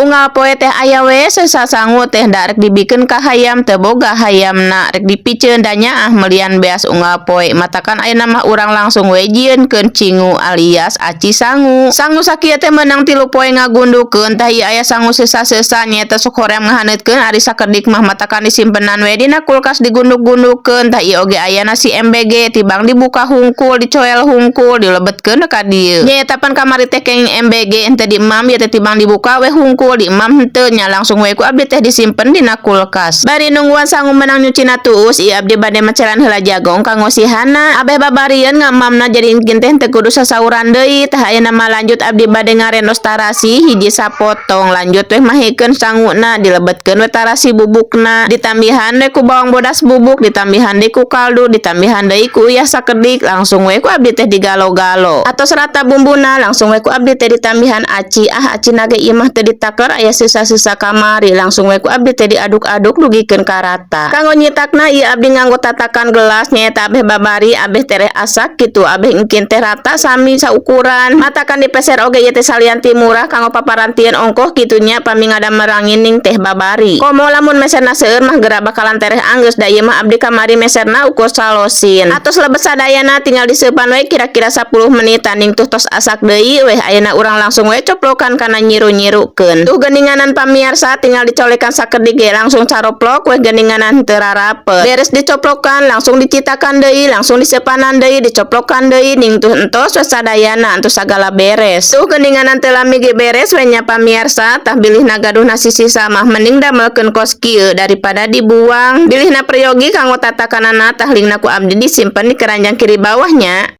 Unggal poe teh aya we sasangu teh, da rek dibikeun ka hayam teu boga hayamna, rek dipiceun da nyaah melian beas unggal poe. Matakan ayeuna mah urang langsung we jieunkeun cingu alias aci sangu. Sangu sakieu teh meunang 3 poe ngagundukeun. Tah, ieu aya sangu sesa-sesa, nyaeta sok hoream ngahaneutkeun ari sakedik mah, matakan disimpenan we dina kulkas, digunduk-gundukeun. Tah, ieu oge aya nasi MBG, tibang dibuka hungkul, dicoel hungkul, dilebetkeun ka dieu. Nyaeta pan kamari teh kenging MBG henteu diemam ieu teh, tibang dibuka we hungkul, diemam henteu nya, langsung we ku abdi teh disimpen dina kulkas. Bari nungguan sangu menang nyucina tuus, ieu abdi bade mecelan heula jagong kanggo sihana. Abeh babarieun ngamamna, jadi engkin teh teu kudu sasauran deui. Tah, ayeuna mah lanjut abdi bade ngarendos tarasi hiji sapotong, lanjut weh mahikeun sanguna, dilebetkeun we tarasi bubukna, ditambihan we ku bawang bodas bubuk, ditambihan deui ku kaldu, ditambihan deui ku uyah sakedik, langsung we ku abdi teh digalo-galo. Atos rata bumbuna, langsung we ku abdi teh ditambihan aci. Ah, acina ge ieu mah teu ditaker, aya sisa-sisa kamari, langsung we ku abdi teh diaduk-aduk dugikeun ka rata. Kanggo nyitakna, ieu abdi nganggo tatakan gelas, nyaeta abeh babari, abeh tereh asak kitu, abeh engkin teh rata sami saukuran. Matakan dipeser oge ieu teh salian ti murah, kanggo paparantieun ongkoh kitu nya, pami ngadamel rangining teh babari. Komo lamun meserna seueur mah geura bakalan tereh anggeus, da ieu mah abdi kamari meserna ukur salosin. Atos lebet sadayana, tinggal diseupan we kira-kira 10 menit, ning tuh tos asak deui weh. Ayeuna urang langsung we coplokan kana nyiru-nyirukeun. Tuh geninganan pamiarsa, tinggal dicolekan sakedik ge langsung caroplok weh, geninganan teu rarapet. Beres dicoplokan, langsung dicitakan deui, langsung disepanan deui, dicoplokan deui, ning tuh entos we sadayana, entos sagala beres. Tuh geninganan teu lami ge beres we nya, pamiarsa. Tah, bilihna gaduh nasi sisa mah mending damelkeun kos kieu daripada dibuang. Bilihna peryogi kanggo tatakanana, tah linkna ku abdi disimpen di keranjang kiri bawahnya.